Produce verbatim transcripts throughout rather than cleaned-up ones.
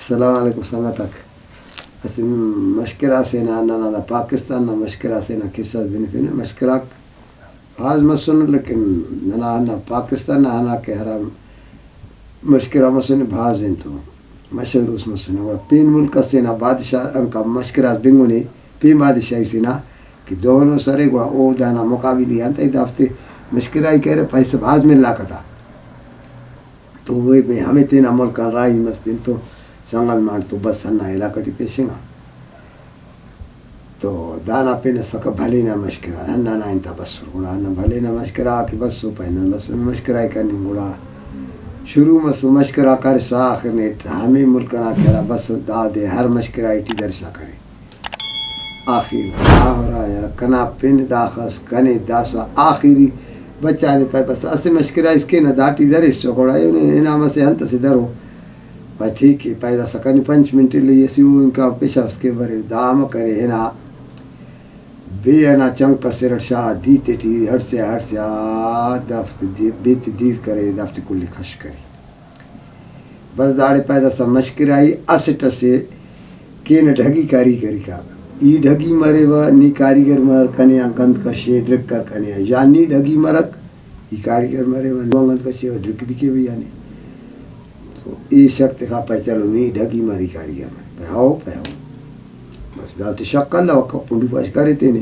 السلام علیکم سنگت آک۔ اسہ مشکرہ سے نا، ننا دا پاکستان نا مشکرہ سے نا قصہ اس بنفنہ۔ مشکرہ آک بھاز مسنو، لیکن ننا ہندا پاکستان نا ہندا کہ ہرا مشکرہ مسنے بھاز انتو مشہور اس مسنے۔ گڑا پین ملک اسے نا بادشاہ انکا مشکرہ اس بنگنے، پین بادشاہی سے نا کہ دہنوس ارے، گڑا او دانا مقابلی آن تہ دافتے مشکرہ ای کرے، پیسہ بھاز ملاکہ تا۔ تو اوے بھئی ہمے تینا ملک آن راہی مس تین تو سنگل مانٹ تو بس ہندا علاقہ ٹی پیشنگا۔ تو دانا پین اسکہ بھلے نا مشکرہ، ہندانا انت آ بسر۔ گڑا ہندا بھلے نا مشکرہ آ کہ بسو، پائے نن بسنہ مشکرہ ءِ کننگ۔ گڑا شروع مسو مشکرہ کرسا، آخر نیٹ ہمے ملک ئنا کہ ہرا بس دادے ہر مشکرہ ٹی درسا کرے۔ آخر دا ہرا یار کنا پن داخس کنے داسہ آخری بچانے پائے بس اسہ مشکرہ اس کینہ داٹی دریسو گڑا ایہن انعام اسہ انت اسہ درو۔ پائے ٹھیک ءِ، پائے داسہ کنے پنچ منٹ الی ئسے او انکا پشاوس کہ برے دا امر کرے ہنا۔ بے ئنا چنک ئس ارٹ شا دے تیٹی ہڑسیا ہڑسیا دافتے دے-، بے تے دیر کرے، دافتے کل ئے کش کرے۔ بس داڑے پائے داسہ مشکرہ ای اسٹ ئسے کینہ ڈھگی کاریگری کا۔ ای ڈھگی مریوہ، نی کاریگر مر، کنے آن گند کشے، ڈرک کر کنے آن۔ یا نی ڈھگی مرک، ای کاریگر مریوہ، نی آن گند کشے و ڈرک بھی کیوہ یعنی۔ تو ای شک تخا پائے چلو نی ڈھگی مری کاریگر مر۔ پائے ہو، پائے ہو۔ بس دافتے شک الوکہ، پنڈو پاش کرے تینے۔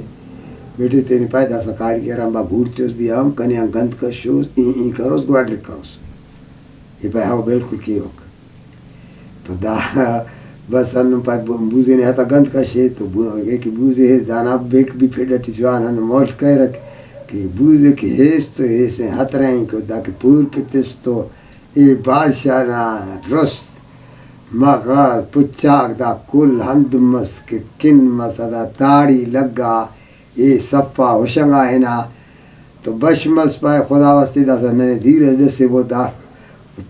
بیٹے تینے پائے داسہ کاریگر آن با گوڑ تس بھی ہم کنے آن گند کشوس، ای ای کروس، گڑا ڈرک کروس۔ ای پائے ہو بالکل کیوک۔ تو دا بس ہندن پائے بو-، بوزے نے ہتا گند کشے تو بو-، اے کہ بوزے دانا بیک بھی پھڈ ٹی جوان ہندن مول کریرک کہ بوزے کہ ہیس تو ہیسے ہترینکو دا کہ پور کہ تس تو اے بادشاہ نا رست مغز پچاک دا کل ہند مس کہ کن مس دا تاڑی لگا۔ اے سفا ہشنگا ہنا تو بش مس پائے خدا واسطے داسہ ننے دیر ئس ڈسیبو دا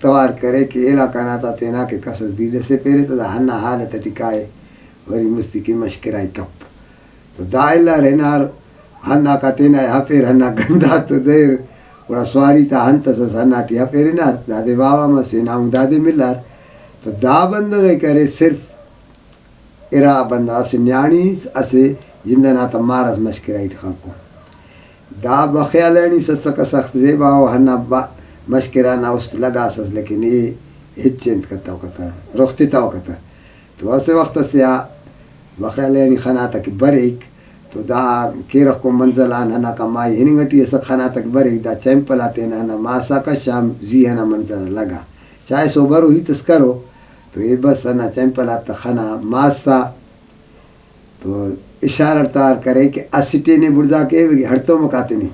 توار کرے کہ علاقہ نا تا تینا کہ کس ئس دیر ڈسیفیرے تہ دا ہندا حالت ٹی کائے وری مستی کہ مشکرہ ای کپ۔ تو دا الار ہنار ہنداکا تینا ہفیر ہندا گندا تو دیر گڑا سواری تا ہنت ئس ئس ہناٹی ہفیر ہنار دادے واوا مس ہنا ہم دادے ملار۔ تو دا بندغ ءِ کرے صرف ارا بندغ اسہ نیاڑی اس، اسہ جند ئنا تا مار اس مشکرہ ٹی خلکو۔ دا بخیالانی سسکہ سخت زیبا ءُ، ہندا با-، مشکرہ نا است لگاس ئس، لیکن اے ہچ انت کتوکہ تہ، رخ تتوکہ تہ۔ تو اسہ وخت ئسے آ بخیالانی خناتہ کہ بریک، تو دا کیرغ کو منزل آن ہندا کمائی ہننگ ٹی ئسک، خناتہ کہ بریک، دا چیمپل آ تینا ہندا ماسا کشا زی ہندا منزل آ لگا۔ چائسو برو ہیت اس کرو، تو اے بس ہندا چیمپل آتا خنا ماسا تو اشارہ اٹ توار کرے کہ اسٹ ءِ نے بڑزا کیوہ کہ ہڑتومکا تینے۔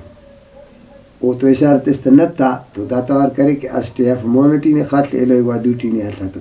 او تو اشارہ تس تہ نتا تو دا توار کرے کہ اسٹ ءِ اف مون ٹی نے خل ایلو ءِ گڑا دوٹی نے ہلاتہ تہ۔